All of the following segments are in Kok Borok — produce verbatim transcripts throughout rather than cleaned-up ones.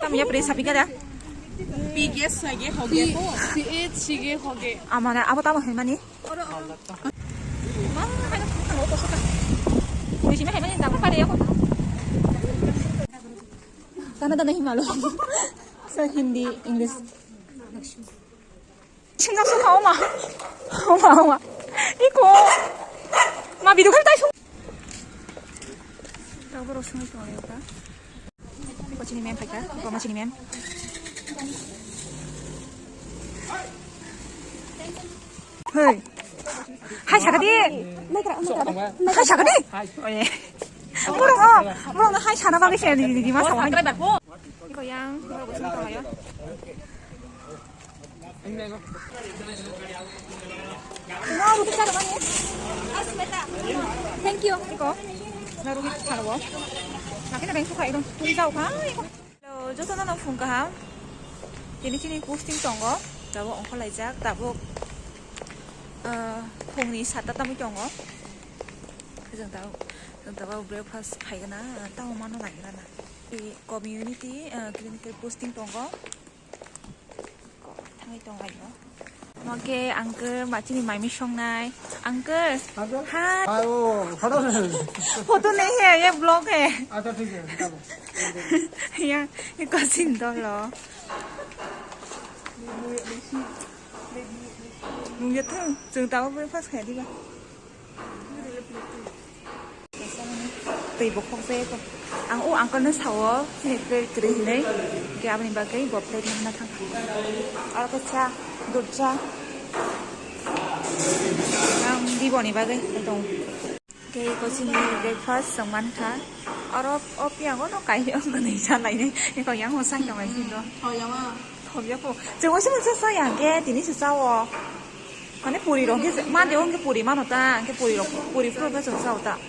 Ya, pre sapi kada. Pige sage hoge po. Pige hoge. Amana abo tamo hemani. Tana tana himalo. Sa Hindi, English. Singkang sukha oma. Oma, oma. Iko. Ma bidu kan tai sung. Tau boro sung ito ayo ka. Iko chini mem phaika. Iko ma chini mem. Hey. Hai sakadi. Hai sakadi. Oye. Borok, borok hai sana bagwi se di di ma sama. Iko yang, borok sung ito ayo. Thank you. Iko. Narugi kharwo. Nakina beng sukha idong. Tuni jao kha. Hello, jotono phung kaham. Tini chini posting tongo. Tabuk ongkhorlaijak. Tabuk, ah, phungni satta tamwi tongo. Jeng tabuk, jeng tabuk breakfast khaigana. Tamo mano naigana. Community, ah, clinical posting tongo. Thangwi tonglaio. Oke, uncle, machini maimi songnai. Uncle. Uncle? Hi. Hi, oh, photo le. Photo nahi hai, ye vlog hai. Acha, thik hai, chalo. Ya, ye kosin dolo. Nung ya thang, jeng tamo breakfast khai diba. Tei bokhok se ko. Ang o uncle no sao, sini plate kwrwi hinwi. Ke aboni bagwi bo plate no hwnna thang. Aro ko cha, dud cha. Ang diboni bagwi tong. Ke ko sini breakfast song man kha. Aro o piang o no kai o nai cha lai ni. Ko yang ho sang yong ai sin do. Ho yang a. Ho ya ko. Che o sini cha sa yang ke tini sa sao. Mane puri rok khe ma de ongke puri mano ta, angke puri rok, puri phuru khe chwng sao ta.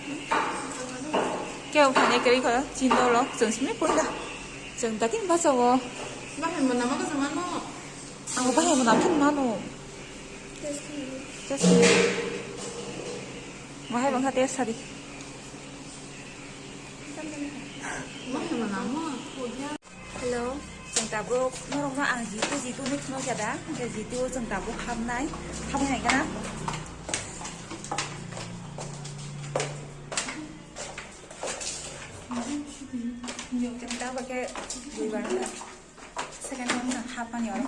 Kebo thani kwrwi kho, chin dolo, chwng simi puri da. Chwng ta kin bachao. Bahai mona ma kasa mano. Ang bahai mona phin mano. Just. Bahai bangkha test sadi. Bahai mona ma. Hello, chwng tabuk norokno ang jitu jitu hinwi phunukya da, hwnkhe jitu chwng tabuk hamnai, hamwi hai gana. Chwng tabuk khe duibar wngkha, second round chwng hapmani oro.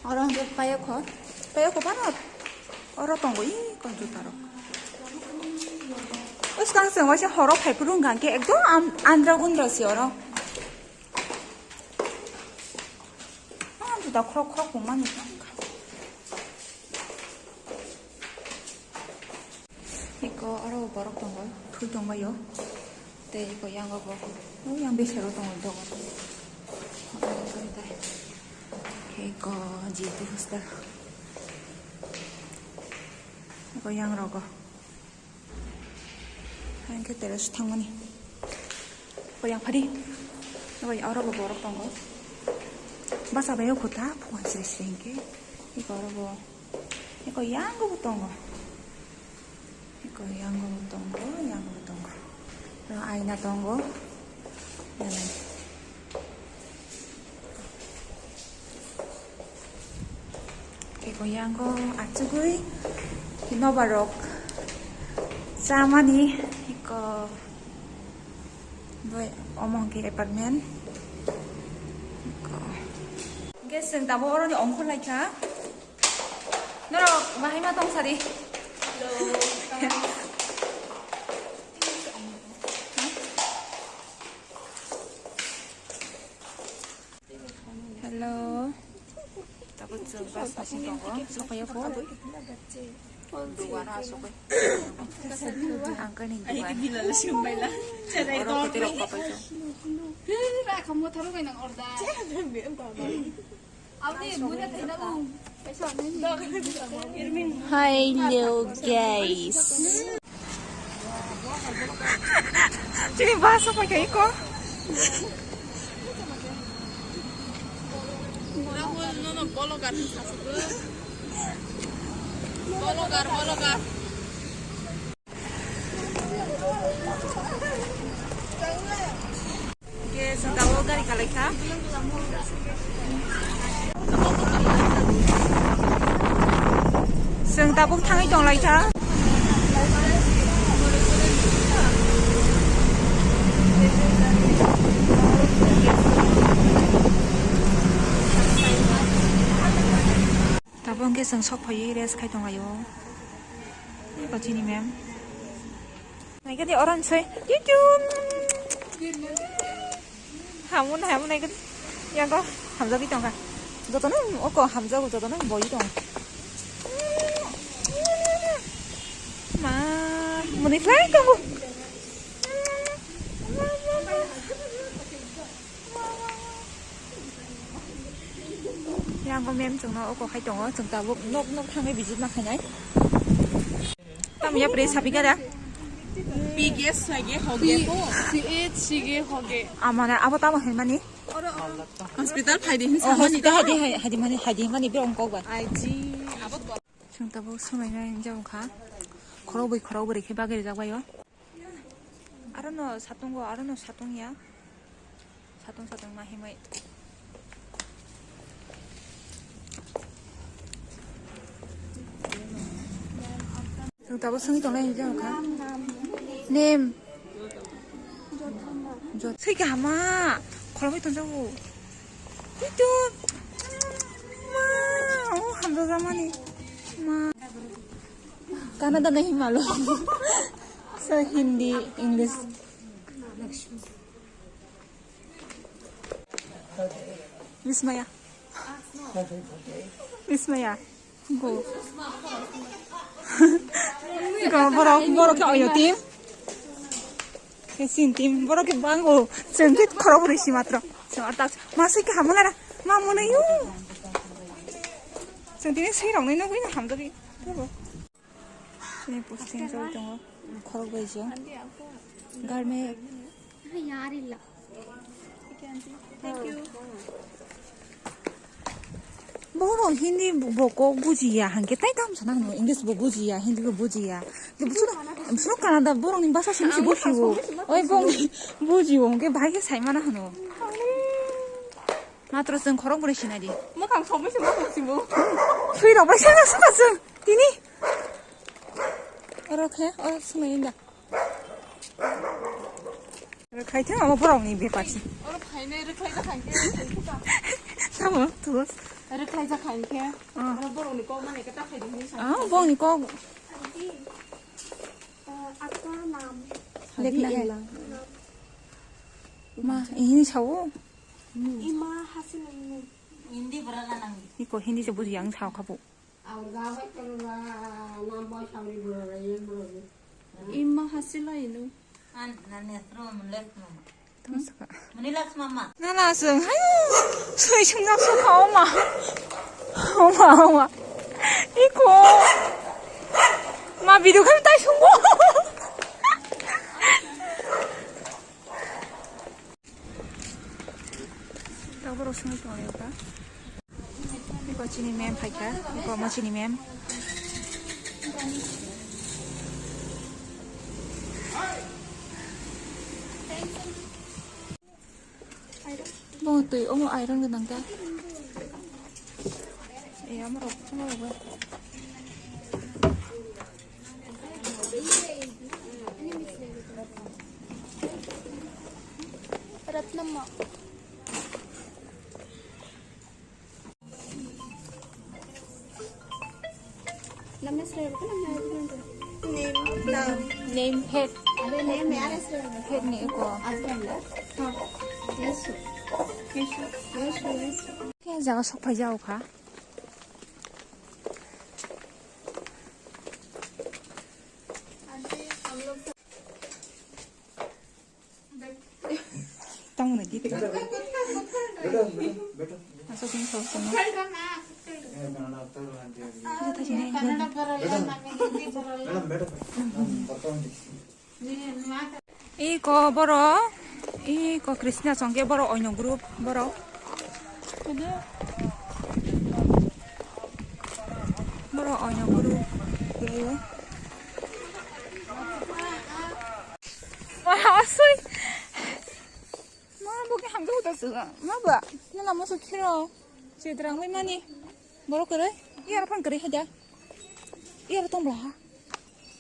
Oro hwnkhe payokho, payokho phano oro tongo, ih, computer rok. Bwskang chwng waisa horo phaiphuru wngkha hwnkhe ekdom an-, andra gundra se oro. Ah, juda khorok khorok tongmani. Eko oro borok tongo, thwi tongbaio. Tei eko yango bo, o yang bwskango tongo dogo. Eko jitu hostel. Eko yang rogo. Hingke terrace thangmani. Eko yang phadi. Eko oro bo borok tongo. Basa bai o kota, phuan siri siri hingke. Eko oro bo. Eko yango bo tongo. Eko yango bo tongo, yango bo tongo. Oro aina tongo. Belai. Eko yango achugwi nobarok chamani eko. Bai, omo hwnkhe apartment. Gas chwng tabuk oroni ongkhor laikha. Norok bahai ma tong sadi. Hello. Tabuk chwng bus machine tongo, sophaiya kho. Dugan ha sokoi. Uncle ni dugan. Oro hotel rok kapai chwng. Hello guys. Chini bus apa kayak kok? Bologar, bologar. Kalaikha. Chwng tabuk thangwi tonglaikha. Tabuk hwnkhe chwng sok phaiwi rest khai tonglaio. Eko chini ma'am. Naikhe de oran soi. Tiu tiu. Hamun, hamun naikhe. Yango hamjagwi tongkha. Jotono oko hamjago, jotono boi tong. Ma, muni fly tongo. Yang ko ma'am chwngno oko khai tongo, chwng tabuk nok nok thangwi visit ma khainai. Tamo yapre sapi kada? P G S sage hoge ko. P H sige hoge. Amana abo tamo hinmani? Hospital phaidi hin Oh, samani hospital ka? Hadi, hadi mani, hadi mani bro ongkok ba. Aji. Chwng tabuk swnglainai jabo kha. Khorok bui khorok bwrwi khe bagwi rijak baio. Aro no satung go, aro no satung ya. Satung satung ma himai. Chwng tabuk swngwi tongnai hwnwi kha. Name. Jot-, swika hama. Khoroknwi tonjago. Itu. Ma, oh, hamjakmani. Ma. Kannada nahi malum. So, Hindi, English. Vismaya. Vismaya. Go. Go, borok, borok khe oyo team. Khe sin team, borok khe bango. Chwng khe khorok bwrwi si matro. Chwng artak. Ma sui khe hamala ra. Ma mwnwi yo. Chwng tini sui rok nai nugwi hamjagwi. Chini posting choli tongo. Khorok bai jio. Garme. Thank you. Borok Hindi bo, bo kok bujiya, hwnkhe tai tamo sana hwno, English bo bujiya, Hindi bo bujiya. Tei buchino, buchino Kannada borokni basa simi se bujiwo. Oi, bo bujiwo, hwnkhe bahai khe sai mano hwno. Matro chwng khorok bwrwi sinai di. Mwkhang somoi se mwkhang simo. Sui rok bai sana suka chwng. Tini. Oro khe, oro swngwi da. Rwkhlai thung amo borokni bepar se. Oro phainai rwkhlai jakha hinkhe. Tamo, tubos. Rwkhlai jakha hinkhe. Ah. Oro borokni kok mani khe ta khaidi hinwi sa. Ah, borokni kok. Lekna hai. Ma, hini sao? Ima hasil ini. Hindi berada nang. Iko Hindi se buji ang sao khabu. Ima hasila inu. An, nani asro mun lek mama. Tong saka. Muni lak mama. Nana sung, hayu. Sui sung nak sung ka oma. Oma, oma. Iko. Ma video kami tai sung bo. Tabuk rok sungwi tongo kha. Iko chini mem phaikha, iko omo chini mem. Bo twi omo iron gwnang ta. E, omo rok phano rwgwi. Ratnamma. Name, name head. Head ni eko. Yes, sir. Yes, sir. Yes, sir. Khe jaga sok phai jao kha. Tamo na di. Asok ni sok sono. Iko boro, iko Krishna chongke boro oino group boro. Boro oino group. Wah, asoi. Ma, bo khe hamjak uta Ma ba, na lama so khiro. Chedrang bai mani. Borok kwrwi. Iyaro phang kwrwi haida. Iyaro tong bla ha.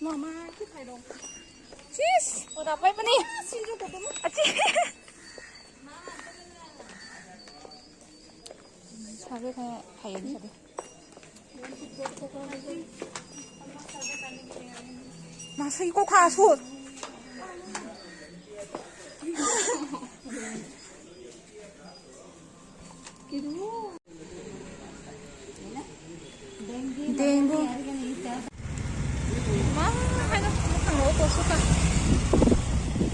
Mama, ki khai dong. Sis. Oda pai mani. Sinjo kotomo. Achi. Sabe khai khai ni sabe. Masih kok kasut. Dengue. Ma, haino bwkhang rogo kosuka.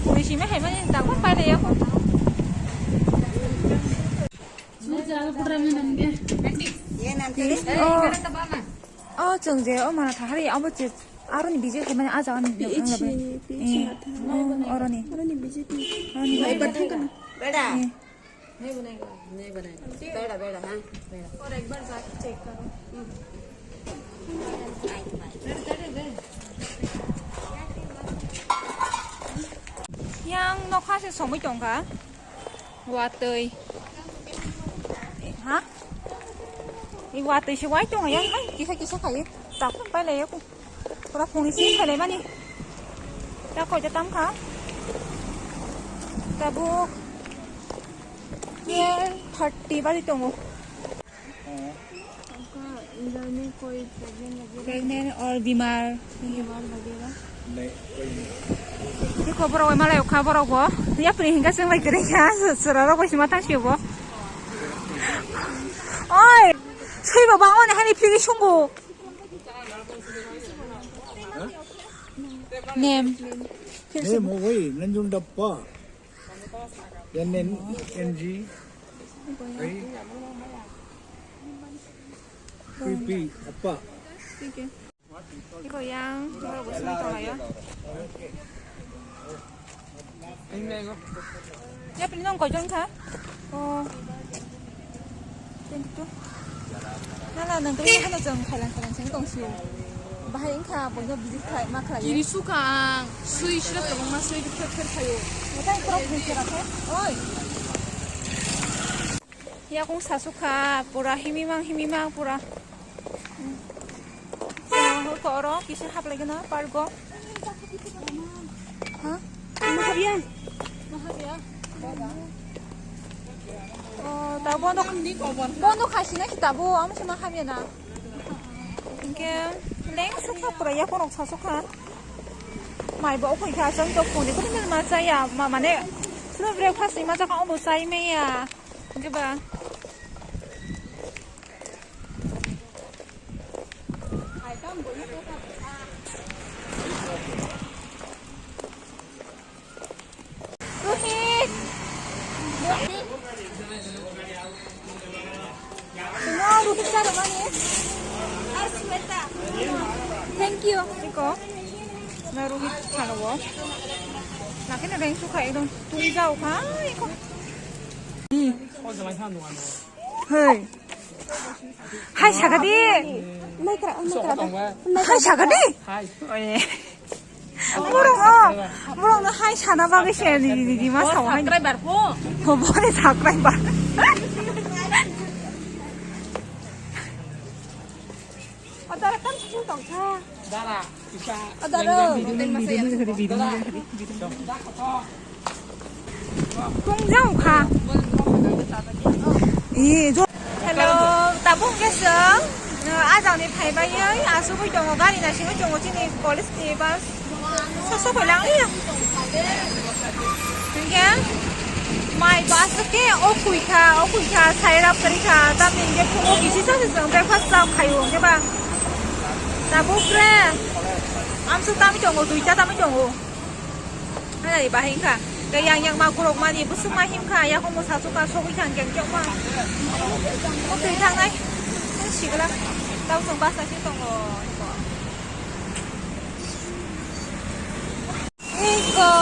Puri simi hai mani dagor pai de ya ko. Oh, chwng je, oh, mana thahari, abo je, aroni B J P mane, ah, jagani, P H C, P H C eh, matha. Oh, oroni. Aroni B J P. Aroni. Bai, bai, thangkana. Beda. Eh. Beda, beda, ha? Beda. Aur ek bar jaake check karo. Yang nokha se somoi tongkha. Watwi. Ha? I watwi se wai tongo yang hai kisa kisa khai. Tak pai lai ko. Pura phungni si khai lai mani. Ta koi ta tam kha. Tabuk twelve thirty bari tongo. Pregnant or bimar. Ni khobor oi malai kha borok bo. Yapri hinga seng lai kre kha. Sura rok bai sima thang siyo bo. Oi, sui baba on hani phiri sungo. Nem. Nem oi, Nanjung Dappa. Yan nen N G. Ai. Pipi, apa? Iko yang, iko yang, iko yang. Ya, pini nong koi jon kha? Oh. Twenty-two. Nala nang kaya hano jeng khailang khailang seng tong sio. Bahai wngkha boino visit khlai ma khlai. Kiri sukha ang, sui sirap tabang ma sui kher kher khayo. Matai prok bui kera khe. Oi. Yakung sasukha pura himimang himimang pura. Hor ko oro kisa haplai gana pargo. Ha? Mahabia. Mahabia. Oh, ta bondo bondo khasi na kita bo am sama habia na. Hingke leng sukha pura ya korok sasukha. Mai bo khoi kha chang to phone ko ma cha ya ma mane. Sino breakfast ni ma cha ka omo chai me ya. Hingke ba. Rohit. No, Rohit sir, mani. Ar Sweta. Thank you. Iko. Na Rohit khalo. Nakhe na reng sukha ekdom tungjao kha. Iko. Hei. Hai sakadi. Hai sakadi. Borok no, borok no hai sana bagwi se di di di ma sao hai. Subscriber pho. Ho bore subscriber. Adara tam sing tong kha. Dara, isa. Adara. Tong jang kha. Ee, jo. Hello, tabuk hwnkhe chwng, uh, ajang ni phaibai asugwi tongo, gari naisingwi tongo chini college ni bus. Soso kolang liya. Hingke mai bus ke okui kha, okui kha, sai rap kari kha, tamni hingke phungo kisi sa se chwng breakfast chao khayo hingke ba. Tabuk re. Amsuk tami tongo, duita tami tongo. Hai, bahai wngkha. Khe yang yang ma khorok mani, busuk ma himkha, yakung bwsa chukha, sogwi thang keng keng ma. Mukti thangnai. Sigla. Tau chwng bus naising tongo. Iko.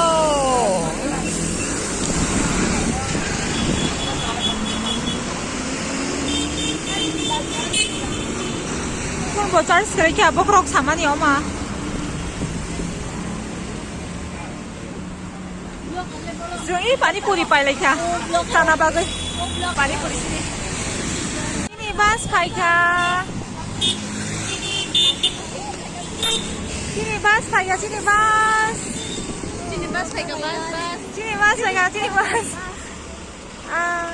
Phone bo charge kwrwi khe bokhorok samani oma. Chwng i pani puri pai lai kha. Chana bagwi. Pani puri sini. Chini bus phai kha. Chini bus phai kha, chini bus. Chini bus phai kha, bus, bus. Chini bus phai kha, chini bus. Ah.